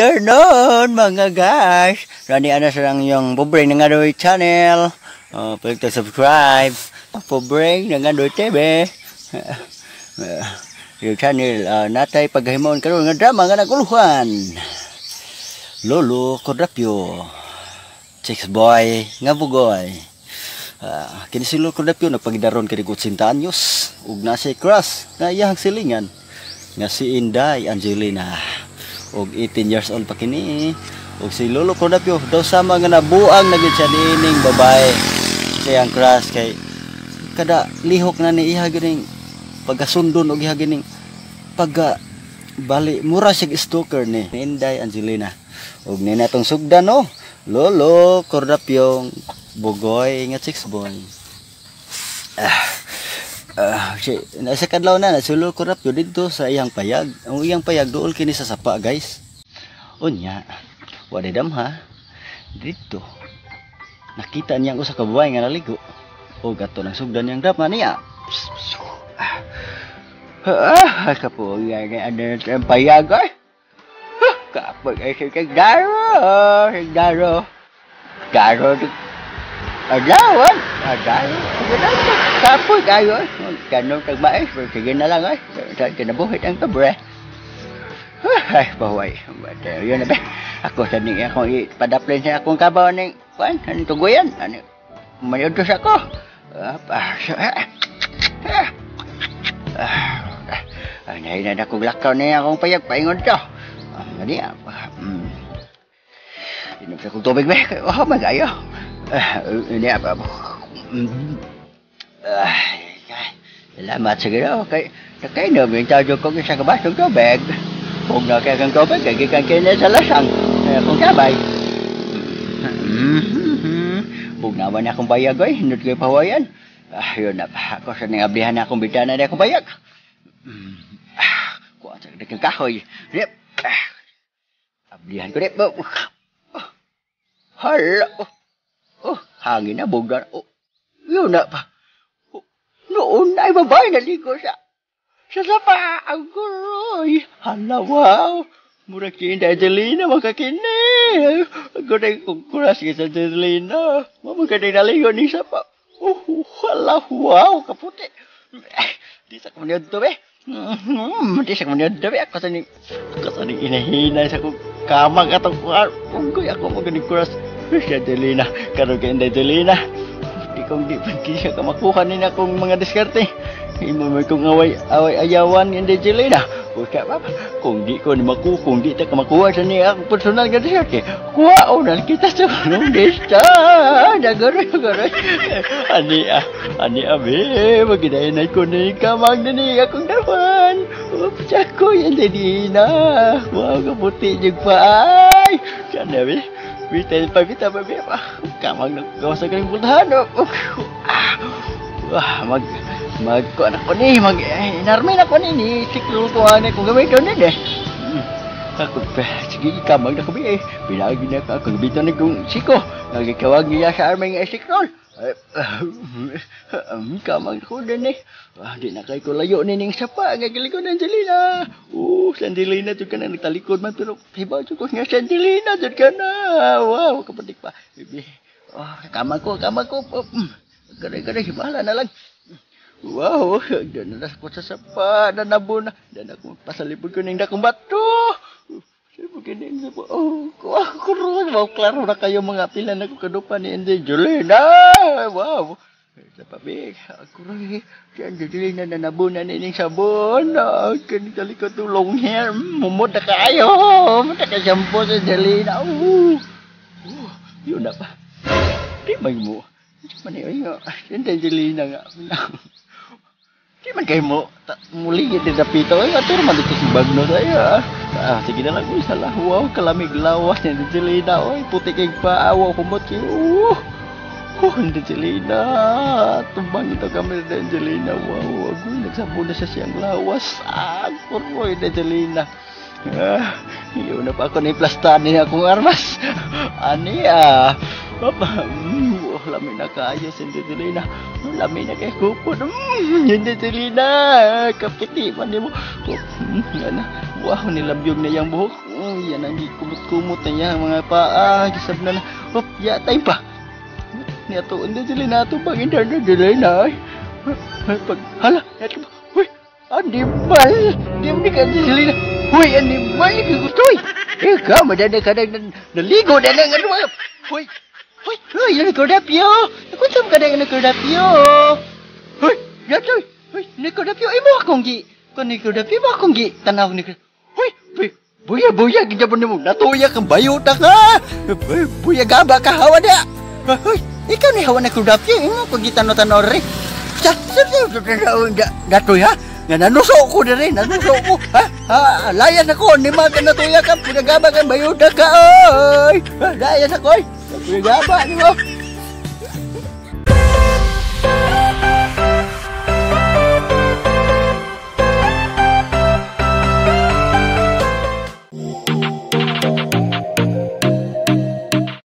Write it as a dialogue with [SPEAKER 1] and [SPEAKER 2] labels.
[SPEAKER 1] Afternoon, mga guys. Rani ana sa lang yung Pobreng Nangadoy channel. Oh, pwede subscribe. Pobreng Nangadoy TV. Yung channel natay paghimon karon nga drama nga naguluhan. Lolo Cordapio. Chicks boy nga bugoy. Kini si Lolo Cordapio nagpagidaron kini 80 anyos ug na siya crush nga iyang silingan nga si Inday Angelina og 18 years old pa kini. Ug si Lolo Cordapio daw sama nga nabuang na gyud siya niining babae sa iyang crush kay kada lihok na ni iha gining pagkasundon og iha gining pagka bali mura siya stalker ni Inday Angelina. Ug ni natong sugdan, no, Lolo Cordapio bugoy nga chicks boy. Si nasa kadlaw na si Lolo Cordapio didto sa iyang payag. Ang iyang payag duol kini sa sapa, guys. Unya wa damha didto nakita niya ang usa ka babae nga naligo ug ato nang sugdan niyang drama niya. Ah, kapoy ay ano ang payag ay. Kapoy ay si Garo, si Garo. Garo Agawan, agaro. Sige na, kapoy kayo. Ganun kag mais, sige na lang ay. Sa kinabuhit ang kabre. Ay, baway. Yun na ba? Ako sa ning akong ipadaplin sa akong kabaw ning kuan, aning tuguyan. Ani mayudtos ako. Ah, ah, ah, ah, na akong lakaw ni akong payag paingon to. Ah, mali ah. Inom sa akong tubig ba? Oh, magayo. Ah, ini apa? Ah, salamat sa Ginoo kay nakainom yung tao ko sa kabasong tubig. Kung na kay kang tubig, kay gikan kini sa lasang. Akong sabay. Bug naman akong bayag oy, hindot kay pahawayan. Ah, yun na pa. Ako sa ning ablihan na akong bitana na akong bayag. Ah, kuha sa kang kahoy. Rip. Ah, ablihan ko rip. Oh, hala. Oh, hangin na bugdan. Oh, yun na pa. Oh, noon ay babae naligo sa sapa ang guroy. Hala, wow. Mura kini Angelina makakini. Ako na kuras sa Angelina. Mamaganda naligo ni sapa. Oh, hala, wow, kaputi. Di sa kumunod to, be. Di sa kumunod to, be. Ako sa ni inahina sa kong kamang atong kuha. Unggoy ako maganing kuras. Si Angelina, karon kay Angelina. Di kong di pa siya ka makuha ni na akong mga diskarte. Imo man kong away away ayawan ni Angelina. Usa pa, kung di ko ni makuha, kung di ta ka makuha sa ni akong personal nga diskarte. Kuha na kita sa nung dista. Dagoro goro. Ani ah, ani abi, magidayon ko ni kamang ni akong dawan. Ups, ako Angelina. Wow, kaputi jud pa ay. Sana bi. Bitel pa bita pa pa. Kamang naggawa sa kaning pultahan. Ah, wah, mag mag ko anak ko ni mag inarmi na ko ni ni siklo ko ani kung gamiton ni eh. Ako pa sige kamang na ko bi eh. Pinagi na ka kung gamiton ni kung siko. Nagikawag niya sa army nga sikrol. Kamang ko din eh. Ah, di na kay ko layo ni ning sapa nga gilikod Angelina. Oh, si Angelina jud ka na nagtalikod man pero hibaw jud ko nga si Angelina jud ka na. Wow, kapatik pa. Bibi. Oh, kamang ko, kamang ko. Oh, Garay garay hibala na lang. Wow, dan na ko sa sapa, nanabo na. Dan ako pasalipod ko ning dakong bato. Salipod ko ning sapa. Oh, kuro, wow, klaro na kayo mga pila na ko kadupa ni Angelina. Wow. Sa pabig, ako rin. Si Angelina na nabuna ni ning sabon. Ah, kani talikod to long hair. Mumod na kayo. Mumod na kayo shampoo sa Angelina. Oh, oh, yun na pa. Di man mo. Di man yun nga. Si Angelina nga. Di man kayo mo. Muli di dapito. Ay, ato naman dito si Bagno sa'yo. Ah, ah sige na lang. Uy, sala. Wow, kalamig lawas ni Angelina. Uy, puti kay pa. Wow, kumot kayo. Oh, oh, Angelina. Tumbang ito kami ni Angelina. Wow, agoy, nagsabon na siya siyang lawas. Ah, kuroy Angelina. Ah, yun na pa ako ni plastan ni akong armas. Ani ah. Papa, oh, lami na kayo si Angelina. Lami na kay kupon. Angelina, kaputi man nimo. Oh, ana. Wow, nilabyog na iyang buhok. Yan ang gikumot-kumot na niya mga paa. Gisab na na. Hop, ya tayo pa. Niya to, hindi sila nato pag internet dili na. Ay. Pag, hala, nato ba? Uy, animal! Di mo ni ka sila na. Uy, animal! Gusto, uy! Ikaw, madana ka na naligo na lang ano. Uy, uy, uy, yan nagkordapyo! Nakunsam ka na nagkordapyo! Uy, yato! Uy, nagkordapyo! Ay mo akong gi! Kung nagkordapyo mo akong gi! Tanaw ni. Uy, uy, buya, buya, gina mo nimo. Natuya kang bayuta ka! Buya gaba ka, hawa na! Uy, ikaw ni hawa na kordapyo! Imo ko gitano-tano rin. Sa, sa, sa, sa, sa, natoy ha? Nga nanuso ko na rin, nanuso ko. Ha? Ha? Layas ako, ni mga ka natuya ka, pinagaba ka, bayuta ka, oy! Layas ako, oy! Pinagaba, di mo?